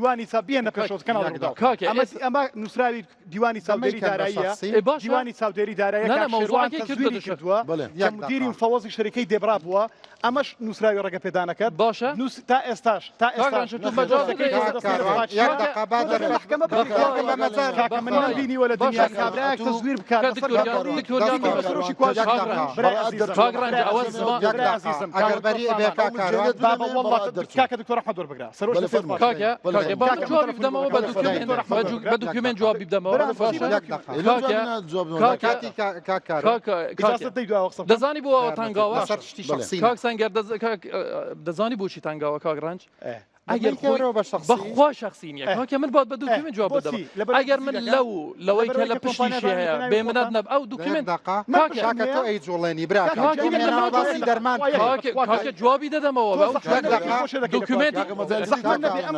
دیوانی چا بێنە پێشەوە کەناڵ یەک ڕووداو. دەقە. کاکە، ئەمە ئێس- ئەمە نووسراوی دیوانی چاودێری مەیکەن بە داراییە شەخسی. ئێ باشە. دیوانی چاودێری داراییە نا، نا، کاک شێروان مەوزوعەکەی کردە تەزویری دشە. کردووە بەڵێ. کە یەک مدیری دەقە. مفەوەزی شەریکەی دێبرا بووە ئەمەش نووسراوی ڕێگەپێدانەکەت باشە. نووس تا ئێستاش تا کاک ئێستاش ڕەنجە، تۆ نەخێر، مەجال دەستەکەی بدەی. دەستەکەی کاک کاروان، دەستەکەی یەک دەستەکەی دەقە با دەستەکەی دەرفەت مەحکەمە بە بکرێت. بە مەجال کاکە من بەخوای. نەمبینیوە لە دنیا باشە. کابرایەک ئەتوو- تەزویر بکات کاک لەسەر دکتۆر گیان، گەندەڵی. دکتۆر گیان. پەیوەندی بە سەرۆکی quality یەک دەقە. برای ئەزیزم کاک ڕەنج، ئەوە برای زمان- ئەزیزم، برای ئەزیزم ئەگەر بەری بێ کاک کاروان بابە والله کاکە دکتۆر ئەحمەد وەربگرە سەرۆکی بەلێ فەرموو. کاکە بەلێ کاکە با من کاکە، جوابی بدەمەوە بە بەلێ document فەرموو. بە document جوابی بدەمەوە برام، باشە یەک دەقە. کاکە کاکە کاتی کاک کاروان کاکە ئیجازە کاکە دەی دوا قسە بکەم. دەزانی بۆ ئەوە تەنگاوە لەسەر شتی شخصی کاک سەنگەر کاک دەزانی بۆچی تەنگاوە کاک ڕەنج ئێ. ئەگەر خۆی مەیکەرەوە بە شخصی بەخوا شخصی نییە ئێ. کاکە من بات بە document جواب بۆچی؟ بدەمەوە لەبەر ئەگەر من دزی دەکا؟ لەو لەوەی کە لەبەرئەوەی لە کە کۆمپانیا پشتیشی هەیە بانگی بێ منەت خۆتان؟ نەب ئەو یەک document دەقە من کاکە کاکە تۆ ئەی جوڵێنی براکەم کاکە تۆ من هێناوە باسی ناجوڵێنم. دەرمان بکەی. کاکە کاکە جوابی دەدەمەوە تۆ بە ئەو زەحمەت یەک نەبێ دەقە. خۆشێ دەکەی لە document quality. زەحمەت نەبێ ئەم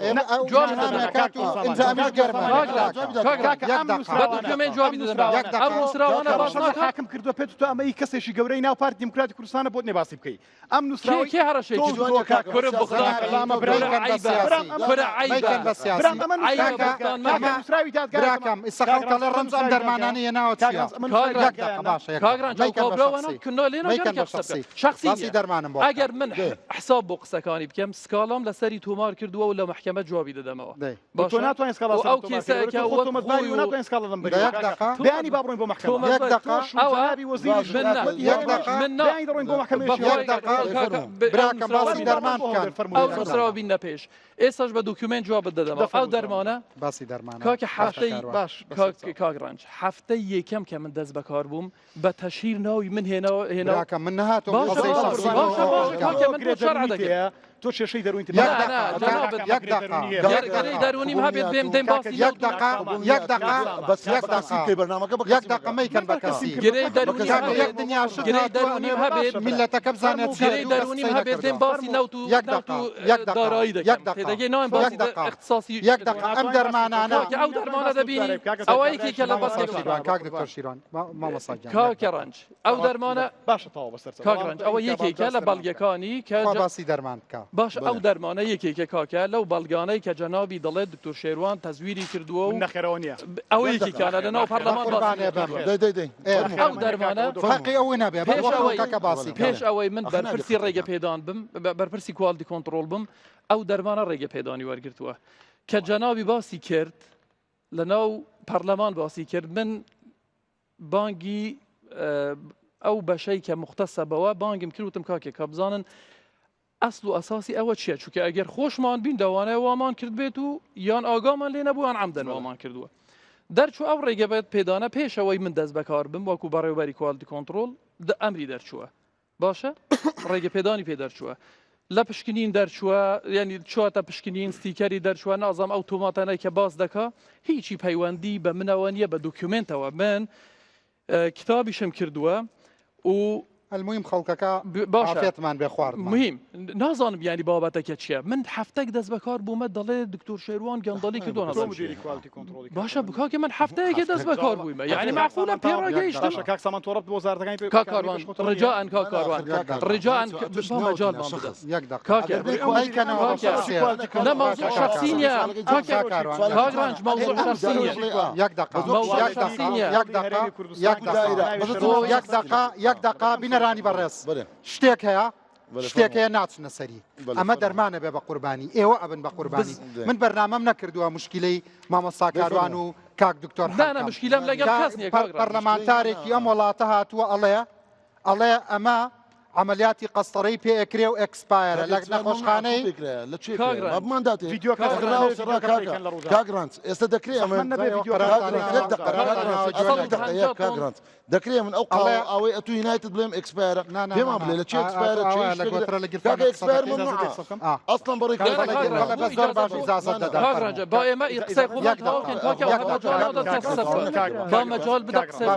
ئێمە ئەو جواب نامە دەدەمەوە. کات و ئینجا ئەمیش گەرمە کاک کاکە. کاک کاکە یەک ئەم دەقە. بە نووسراوانە document جوابی دەدەمەوە یەک دەقە. ئەو نووسراوانە باس کاکە ناکات حاکم کردووە پێت تۆ ئەمە ئی کەسێکی گەورەی ناو پارتی دیموکراتی کوردستانە بۆت نێ باسی بکەی ئەم کێ نووسراوەی کێ هەڕەشەی تۆ کردووە تۆ کاکە کورە بوختان سیاسەت کورە مەیکەن بە عەیبە سیاسی. برام ئەمە کورە عەیبە مەیکەن بە سیاسی. برام ئەمە عەیبە نووسراوی بوختان دادگا مەکە. کاکە نووسراوی دادگا براکەم ئیستا خەڵک ئەڵێ ڕەنج ئەم دەرمانانە هێناوە چییە؟ کاک یەک دەقە باشە یەک کاک دەقە. ڕەنج ئەو مەیکەن بە کابراوە شخصی. کنا لێ مەیکەن ناگەن بە کە قسە شخصی. بکەم شخصی باسی نییە دەرمانم بۆ بکە. ئەگەر من حساب بۆ قسەکانی بکەم سکاڵام لەسەری تۆمار کردووە و لە مەحکەمە جوابی دەدەمەوە دەی. تۆ باشە ناتوانین سکاڵا و لەسەر ئەو تۆمار کێسەیە بکەی. کە تۆ خۆت وەک تۆمەتباری خۆی و و ناتوانین سکاڵا لەم بەری. یەک دەقە. بەیانی با بڕۆین بۆ مەحکەمە. تۆمەت یەک دەقە. تۆش و ئەوە جەنابی وەزیری باش. من نا حکومەتی یەک هەرێم دەقە. من نا بەیانی دەڕۆین بۆ مەحکەمەیەکی بەخوای یەک دەقە. کاکە ئەو براکەم نووسراوە باسی بینە دەرمان بکەن. ئەو نووسراوە بینە پێش ئێستاش بە document جوابت دەدەمەوە ئەو دەفەرموو. دەرمانە باسی دەرمانە. کاکە باشە هەفتەی کاروان. باش کاک کاک ڕەنج هەفتەی یەکەم کە من دەست بەکار بووم بە تەشهیر ناوی من هێناوە هێنا براکەم من نەهاتم باشە قسەی باشە شخصی باشە بۆ باشە بکەم. کاکە من بۆ شەرع دەکەم تۆ کێشەی دەروونی یەک نا دەقە. نا جەنابت یەک دەقە. گەر گەرەی دەروونیم هەبێت بێم دێم باسی یەک دەقە. یەک دەقە. بەس یەک بەکەسی دەقە. بکەی بەرنامەکە یەک دەقە مەیکەن بە کەسی. گرەی دەروونیم کاکە یەک هەبێت دنیا شت گرەی هاتووە دەروونیم هەبێت میلەتەکە بزانێت چییە گرەی دوو کەس دەروونیم قسەی هەبێت دێم نەکردووە. باسی نەوت و یەک نەوت دەقە. و یەک دەقە. دارایی یەک دەکەم دەقە. تێدەگەی ناوێن یەک باسی دەقە. اختصاصی یەک دەقە. ئەم دەرمانانە کاکە ئەو دەرمانە دەبینی ئەوە یەکێکە لە مامۆستا بەڵگەکان شیروان کاک دکتۆر شیروان مامۆستا گیان کاکە یەک دەقە. ڕەنج ئەو دەرمانە باشە تەواو بەسەر کاک ڕەنج ئەوە یەکێکە لە بەڵگەکانی کە خوا باسی دەرمان بکە. باش ئەو دەرمانە یەکێکە کاکە لەو بەڵگانەی کە جەنابی دەڵێت دکتۆر شێروان تەزویری کردووە و نەخێرەوە نییە ئەوە یەکێکیانە لەناو پەرلەمان باسی قوربانێ بم. کردووە. دەی دەی دەی ئێ، ئەو دەرمانە حەقی ئەوە نەبێ پێش بەس ئەوەی کاکە باسی کە. پێش ئەوەی من ئەخ بەرپرسی نابێت ڕێگە پێدان بم بەرپرسی quality control بم ئەو دەرمانە ڕێگە پێدانی وەرگرتووە کە جەنابی باسی کرد لەناو پەرلەمان باسی کرد من بانگی ئەو بەشەی کە مختصە بەوە بانگم کرد وتم کاکێ کە بزانن ئەسڵ و ئەساسی ئەوە چییە چونکە ئەگەر خۆشمان بین دەوانەیە وامان کرد بێت و یان ئاگامان لێ نەبوو یان عەمدەن وامان کردووە دەرچوو ئەو ڕێگە بێت پێدانە پێشەوەی من دەست بەکار بم وەکو بەڕێوبەری quality control ئەمری دەرچووە باشە ڕێگە پێدانی پێ دەرچووە لە پشکنین دەرچووە یعنی چواتە پشکنین ستیکەری دەرچووە نازام ئەو تۆماتانەی کە باس دەکا هیچی پەیوەندی بە منەوە نییە بە document ەوە من کتابیشم کردووە و المهم خەڵکەکە باشە عافیەتمان بێ خواردمان. مهم نازانم یعنی بابەتەکە چییە من هەفتەک دەست بەکار بوومە دەڵێ دکتۆر شێروان گەندەڵی کردووە تۆ نازانم مدیری quality control ی باشە بکاکە من هەفتەیەکە دەست بەکار بوویمە یعنی معقولە پێڕاگەیشتم باشە کاک سامان تۆ ڕەبت بۆ وەزارەتەکانی پێ کاک کاروان ڕجاء کاک کاروان ڕجاء با مەجالمان بدە یەک دەقە. کاکە مەیکەنەوە بە کاکە. شخصی. لا موضوع شخصی نییە کاکە کاک ڕەنج موضوع شخصی نییە یەک دەقە. موضوع یەک دەقە. شخصی نییە. یەک دەقە. یەک دەقە. یەک دەقە. یەک دەقە بینەرانی بەڕێز. بەلێ. شتێک هەیە بەلێ، شتێک فەرموو. هەیە ناچنە سەری بەلێ، ئەمە فەرموو. دەرمانە بێ بە قوربانی ئێوە ئەبن بە قوربانی بز- من بەرنامەم نەکردووە مشکلەی مامۆستا کاروان و کاک دکتۆر نا نا حەکەم. مشکلەم لەگەڵ کا- کەس نییە کاک ڕەنج. پەرلەمانتارێکی ئەم وڵاتە هاتووە ئەڵێ ئەڵێ ئەمە عملیاتی قەستەرەی پێ ئەکرێ و expire ە لە نەخۆشخانەی لە چێ کاک ڕەنج. بمان داتێ ڤیدیۆکە کاک ڕەنج ئێستا دەکرێ ئەمە زەحمەت نەبێ ڤیدیۆکە کاک ڕەنج، یەک دەقە، کاک ڕەنج، ئەسڵ یەک دەقە، یەک کاک ڕەنج. دەکرێ من ئەو قاوە ئەوەی ئەتو یونایتد بڵێم expire ە نا، نا، پێمان نا، بڵێ لە چێ نا. expire ە چێ ئاوا، لە شتێک گۆترە لە گیرفانە کاکە expire قسە دەکەی. ممنوعە ئا. ئەسڵەن بەڕێ کاک ڕەنج، بەڵێ، بەس زۆر باش ئیجازەت دەدەم کاک ڕەنج با ئێمە قسەی خۆمان یەک دەقە. تەواو کەین کاکە یەک ئەوە دەقە. مەجال نادات کەس قسە بکات. یەک دەقە. با مەجال بدە قسەی باش.